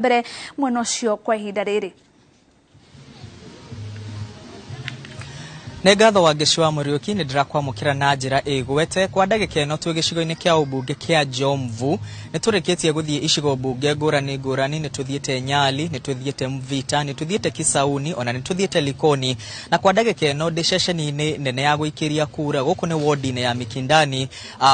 Mbere mwena ũcio kwa ihinda rĩrĩ. Nĩ ngatho wa Ngeci wa Mũriũki, nĩ ndĩrakwamũkĩra na njĩra ĩgwete kwa ndagĩka ĩno. Twĩ gĩcigo-inĩ kĩa ũmbunge kĩa Jomvu. Nĩ tũrĩkĩtie gũthiĩ icigo mbunge ngũrani ngũrani, nĩ tũthiĩte Nyali, nĩ tũthiĩte Mvita, nĩ tũthiĩte Kisauni, ona nĩ tũthiĩte Likoni, na kwa ndagĩka ĩno ndĩ ceceni-inĩ nene ya gũikĩria kura gũkũ nĩ wodi-inĩ ya Mikindani,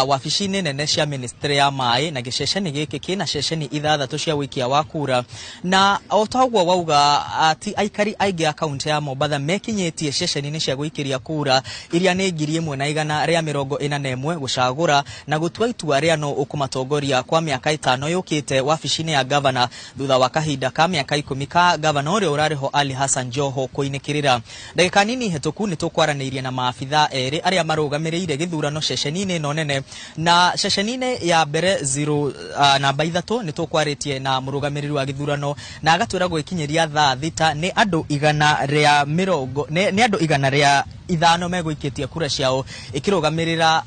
wabici-inĩ nene cia ministry ya maĩ, na gĩceceni gĩkĩ kĩna ceceni 6 cia ũikia wa kura. Na o ta ũguo wauga, ti aikari aingĩ a kaunti ya Mombatha mekinyĩtie ceceni-inĩ cia gũikĩria kura iria nĩ 1141 gũcagũra na gũtua itua rĩa no ũkũmatongoria kwa mĩaka 5 yũkĩte wabici-inĩ ya gavana, thutha wa kahinda ka mĩaka 10 ka gavana ũrĩa ũrarĩho Ali Hassan Joho kũinĩkĩrĩra. Ndagĩka nini hĩtũku nĩ tũkwaranĩirie na maabitha erĩ arĩa marũgamĩrĩire gĩthurano ceceni-inĩ ĩno nene, na ceceni-inĩ ya mbere 0 namba 3 nĩ tũkwarĩtie na mũrũgamĩrĩri wa gĩthurano na agatwĩra gwĩkinyĩria thaa 6 nĩ andũ igana rĩa mĩrongo nĩ andũ 105 megũikĩtie kura ciao, ĩkĩrũgamĩrĩra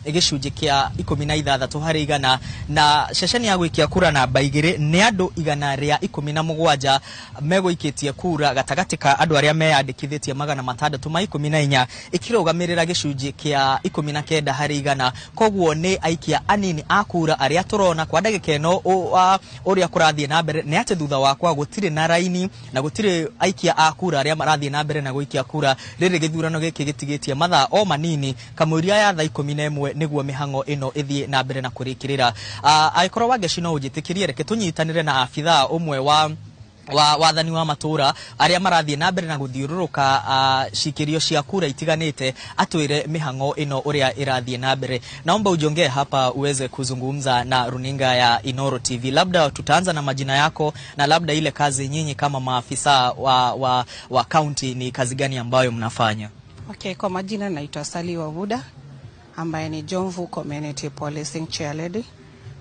gĩcunjĩ kĩa 16 harĩ igana. Na ceceni ya gũikia kura namba 2 nĩ andũ 117 megũikĩtie kura gatagatĩ ka andũ arĩa meyandĩkithĩtie 614, ĩkĩrũgamĩrĩra gĩcunjĩ kĩa 19 harĩ igana. Koguo nĩ aikia anini a kura arĩa tũrona kwa ndagĩka ĩno. Ũrĩa kũrathiĩ na mbere nĩ atĩ thutha wakwa gũtirĩ na raini na gũtirĩ aikia a kura arĩa marathiĩ na mbere na gũikia kura. Rĩrĩ gĩthurano gĩkĩ gĩtigĩtie mathaa o manini kamũiria ya thaa 11 nĩguo mĩhang'o ĩno ĩthiĩ na mbere na kũrĩkĩrĩra. Angĩkorwo Wangeci no ũnjĩtĩkĩrie, reke tũnyitanĩre na abithaa ũmwe wa wathani wa matũra arĩa marathiĩ na mbere na gũthiũrũrũka cikĩrio cia kura itiganĩte, atwĩre mĩhang'o ĩno ũrĩa ĩrathiĩ na mbere. Naomba ujongee hapa uweze kuzungumza na runinga ya Inoro TV. Labda tutaanza na majina yako na labda ile kazi nyinyi kama maafisa wa county, ni kazi gani ambayo mnafanya? Okay, kwa majina naitwa Sally Wabuda ambaye ni Jomvu Community Policing Chairlady,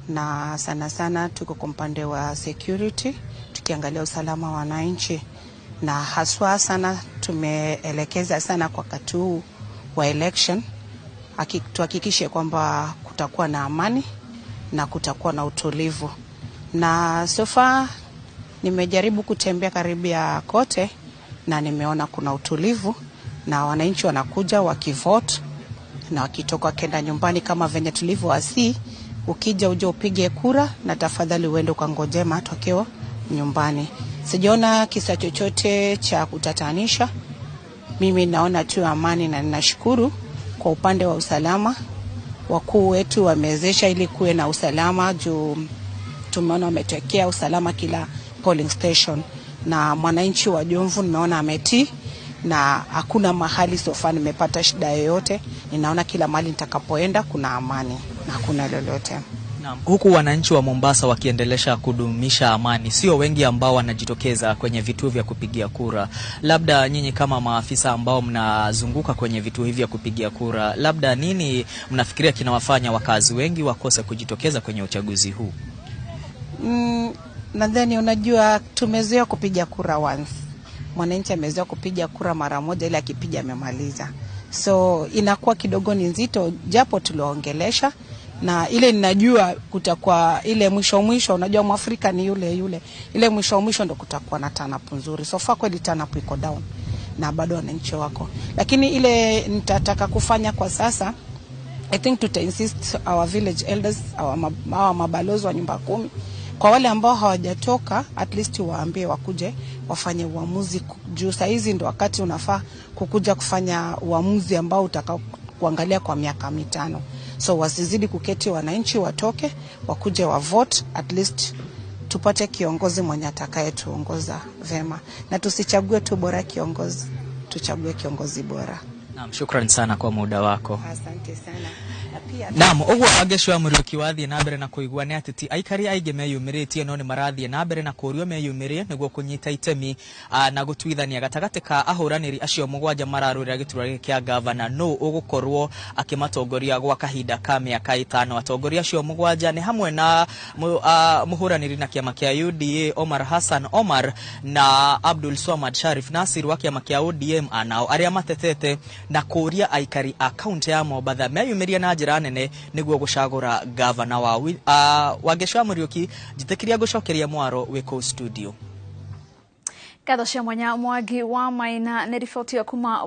na sana sana tuko kwa upande wa security tukiangalia usalama wa wananchi, na haswa sana tumeelekeza sana kwa wakati huu wa election tuhakikishe kwamba kutakuwa na amani na kutakuwa na utulivu. Na so far nimejaribu kutembea karibia kote na nimeona kuna utulivu na wananchi wanakuja wakivote na wakitoka wakienda nyumbani kama venye tulivyowasihi, ukija uje upige kura na tafadhali uende ukangoje matokeo nyumbani. Sijaona kisa chochote cha kutatanisha. Mimi naona tu amani na ninashukuru kwa upande wa usalama. Wakuu wetu wamewezesha ili kuwe na usalama, juu tumeona wametokea usalama kila polling station, na mwananchi wa Jomvu nimeona ametii na hakuna mahali so far nimepata shida yoyote. Ninaona kila mahali nitakapoenda kuna amani na hakuna lolote. Naam, huku wananchi wa Mombasa wakiendelesha kudumisha amani, sio wengi ambao wanajitokeza kwenye vituo vya kupigia kura. Labda nyinyi kama maafisa ambao mnazunguka kwenye vituo hivi vya kupigia kura, labda nini mnafikiria kinawafanya wakazi wengi wakose kujitokeza kwenye uchaguzi huu? Nadhani unajua tumezoea kupiga kura once. Mwananchi amezoea kupiga kura mara moja, ile akipiga amemaliza. So inakuwa kidogo ni nzito, japo tuliwaongelesha na ile ninajua kutakuwa ile mwisho mwisho, unajua Mwafrika ni yule yule, ile mwisho mwisho ndo kutakuwa na turn up nzuri. So far kweli turn up iko down na bado wananchi wako, lakini ile nitataka kufanya kwa sasa, I think tuta insist our village elders, our mabalozi wa nyumba kumi, kwa wale ambao hawajatoka, at least waambie wakuje wafanye uamuzi, juu saa hizi ndo wakati unafaa kukuja kufanya uamuzi ambao utakao kuangalia kwa miaka 5. So wasizidi kuketi, wananchi watoke wakuje wa vote, at least tupate kiongozi mwenye atakayetuongoza vema, na tusichague tu bora kiongozi, tuchague kiongozi bora. Naam, shukran sana kwa muda wako. Asante sana. Na pia Naam, ũguo Wangeci wa Mũriũki wathiĩ na mbere na kũigua nĩ atĩ ti aikari aingĩ meyumĩrĩtie, no nĩ marathiĩ na mbere na kũũrio meyumĩrie nĩguo kũnyita itemi na gũtuithania gatagatĩ ka ahũranĩri acio 7 mararũĩra gĩturwa gĩkĩ kĩa gavana, nũ ũgũkorwo akĩmatongoria gwa kahinda ka mĩaka 5. Atongoria acio 7 nĩ hamwe na mũhũranĩri na kĩama kĩa UDA Omar Hassan Omar na Abdul Swamad Sharif Nasir wa kĩama kĩa ODM, nao arĩa matetete na kũũria aikari a kaunti ya Mombatha meyumĩrie na njĩra nene nĩguo gũcagũra gavana wao. Wangeco wa Mũriũki, njĩtĩkĩria ngũcokeria mwaro wĩ kũu studio. Ngatho cia mwanya Mwangi wa Maina nĩ riboti ya kuma